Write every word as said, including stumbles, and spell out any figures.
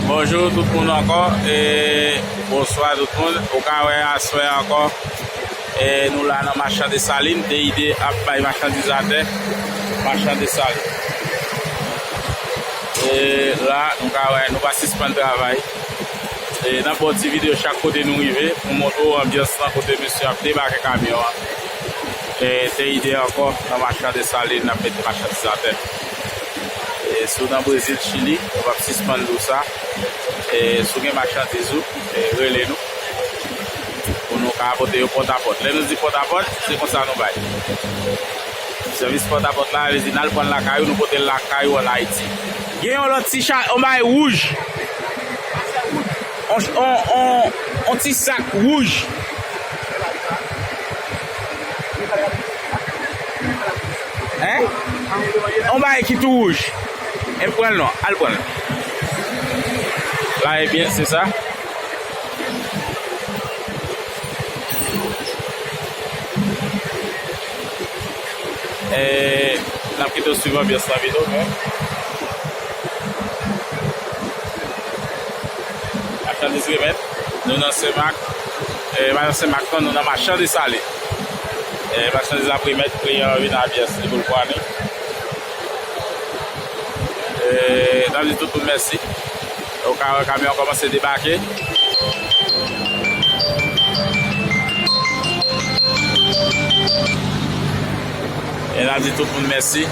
Bonjou tout moun ankò, e bonswa tout moun. Ou ka wè aswè ankò, e nou la nan Machan Desalin, T I D ap bay machandiz atè, Machan Desalin. E la, nou ka wè, nou pa sispann travay. E n ap ba w ti videyo chak kote nou rive, pou montre w anbyans lan kote mesye ap debake kamyon an. E T I D ankò nan Machan Desalin, n ap mete machandiz atè. E si w nan Brezil, Chili, nou p ap sispann di w sa. E si w gen machandiz ou, e rele nou pou nou ka pote yo pòtapòt. Lè nou di pòtapòt, se konsa nou bay. Sèvis pòtapòt la, vle di n al pran l lakay ou, nou pote l lakay ou ann Ayiti. Gen yon lòt ti cha, yon bagay wouj. On, on, on, on ti sak wouj. Hein? On bagay ki tou wouj. E pran l non, al pran l. La e byen, se sa. E n ap kite w swiv anbyans lan videyo, men. Machandiz remèt, nou nan Senmak. E, pa nan Senmak non, nou nan Machan Desalin. E, machandiz la ap remèt, kliyan an vin avyès li pou l pwale. E, n ap di tout moun mèsi. Ou ka wè kamyon an kòmanse debake. E n ap di tout moun mèsi.